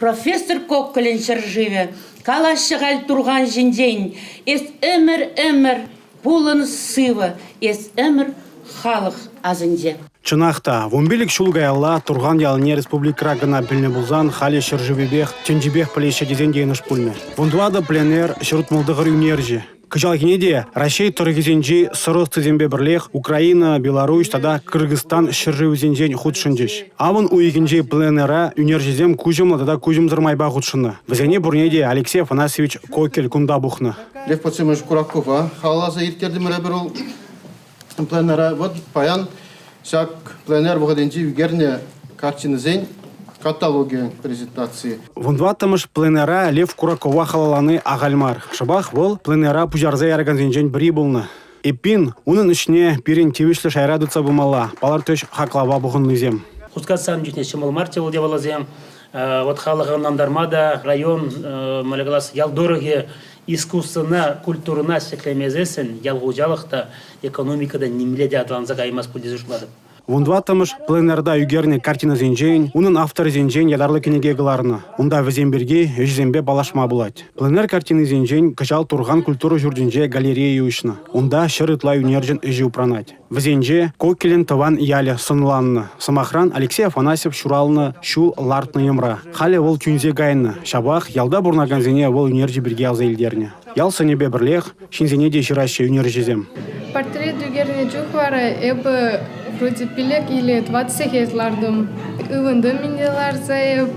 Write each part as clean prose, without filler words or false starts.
Профессор Кокколӗн ҫӗршывӗ, калаҫҫӗ халь Турхан ҫинчен. Эс ӗмӗр-ӗмӗр пулӑн сывӑ, эс ӗмӗр халӑх асӗнче. Чӑнах та, 15 ҫул каялла Турхан ялне республикӑра кӑна пӗлнӗ пулсан халӗ ҫӗршывӗпех, тӗнчипех пӗлеҫҫӗ тесен те йӑнӑш пулмӗ. 14 пленэр, 169 ӳнерҫӗ. Кӑҫалхине те Раҫҫей тӑрӑхӗсенчи сӑрӑ ӑстисемпе пӗрлех Украина, Беларуҫ тата Кыргызстан ҫӗршывӗсенчен хутшӑнчӗҫ. Авӑн уйӑхӗнчи пленэра ӳнерҫӗсем куҫӑмлӑ тата куҫӑмсӑр майпа хутшӑннӑ. Вӗсене пурне те Алексей Афанасьевич Кокель кунта пухнӑ. Лев Подсемович Куракова халалласа ирттертӗмӗр эпир ул пленэра. Вот паян ҫак пленэр вӑхӑтӗнче ӳкернӗ картинӑсен каталогӗ презентаци. 14-мӗш пленэра Лев Куракова халаллани ахаль мар. Шӑпах вӑл пленэра пуҫарса яракансенчен пӗри пулнӑ. Эппин, унӑн ӗҫне пирӗн тивӗҫлӗ шайра тытса пымалла, палӑртрӗҫ хаклава пухӑннисем. Хускатсан чухне ҫӑмӑл марччӗ вӑл япаласем. Вот халӑха ӑнлантарма та район, мӗнле калас, ял тӑрӑхӗ искусствӑна, культурӑна ҫӗклемесессӗн ял хуҫалӑх та, экономика та нимле те аталанса каймасть пуль тесе шутлатӑп. 14-мӗш пленэрта ӳкернӗ картинӑсенчен, унӑн авторӗсенчен ятарлӑ кӗнеке кӑларнӑ. Унта вӗсем пирки ӗҫӗсемпе паллашма пулать. Пленэр картинисенчен кӑҫал Турхан культура ҫуртӗнче галерея уҫнӑ. Унта 100 ытла ӳнерҫӗн ӗҫӗ упранать. Вӗсенче Кокелӗн тӑван ялӗ сӑнланнӑ. Сӑмахран, Алексей Афанасьев ҫуралнӑ ҫул лартнӑ йӑмра. Халӗ вӑл тӳнсе кайнӑ. Ҫапах ялта пурӑнакансене вӑл ӳнерҫӗ пирки аса илтернӗ. Ял сӑнӗпе пӗрлех ҫынсене те ҫыраҫҫӗ ӳнерҫӗсем. Портрет ӳкернӗ чух вара эпӗ вроде пилӗк или тӑват сехет лартӑм. Ывӑнтӑм ӗнтӗ ларса эп.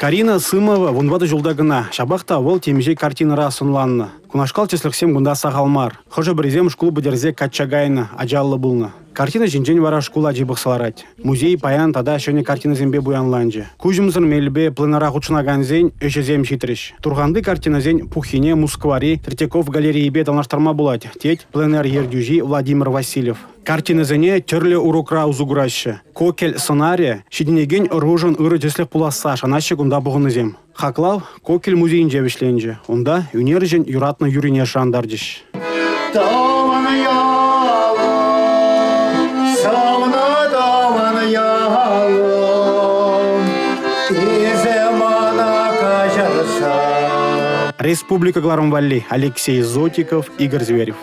Карина Сымова 14 ҫулта кӑна. Ҫапах та вӑл темиҫе картинӑра сӑнланнӑ. Кунашкал тӗслӗхсем кунта сахал мар. Хӑшӗ-пӗрисем шкул пӗтерсе качча кайнӑ, ачаллӑ пулнӑ. Картина ҫинчен вара шкул ачи пӑхса ларать. Музей паян тата ҫӗнӗ картинӑсемпе пуянланчӗ. Куҫӑмсӑр мелпе пленэра хутшӑнакансен ӗҫӗсем ҫитрӗҫ. Турханти картинӑсен пуххине Мускаври Третьяков галерейипе танлаштарма пулать, тет пленэр ертӳҫи Владимир Васильев. Картинӑсене тӗрлӗ урокра усӑ кураҫҫӗ. Кокель сӑнарӗ ҫитӗнекен ӑрушӑн ырӑ тӗслӗх пуласса шанаҫҫӗ кунта пухӑннисем. Хаклав Кокель музейӗнче вӗҫленчӗ. Унта ӳнерҫӗн юратнӑ юррине шӑрантарчӗҫ. Тӑван ялӑм, савнӑ тӑван ялӑм, эсӗ мана каҫарса. Республика кӑларӑм валли Алексей Зотиков, Игорь Зверев.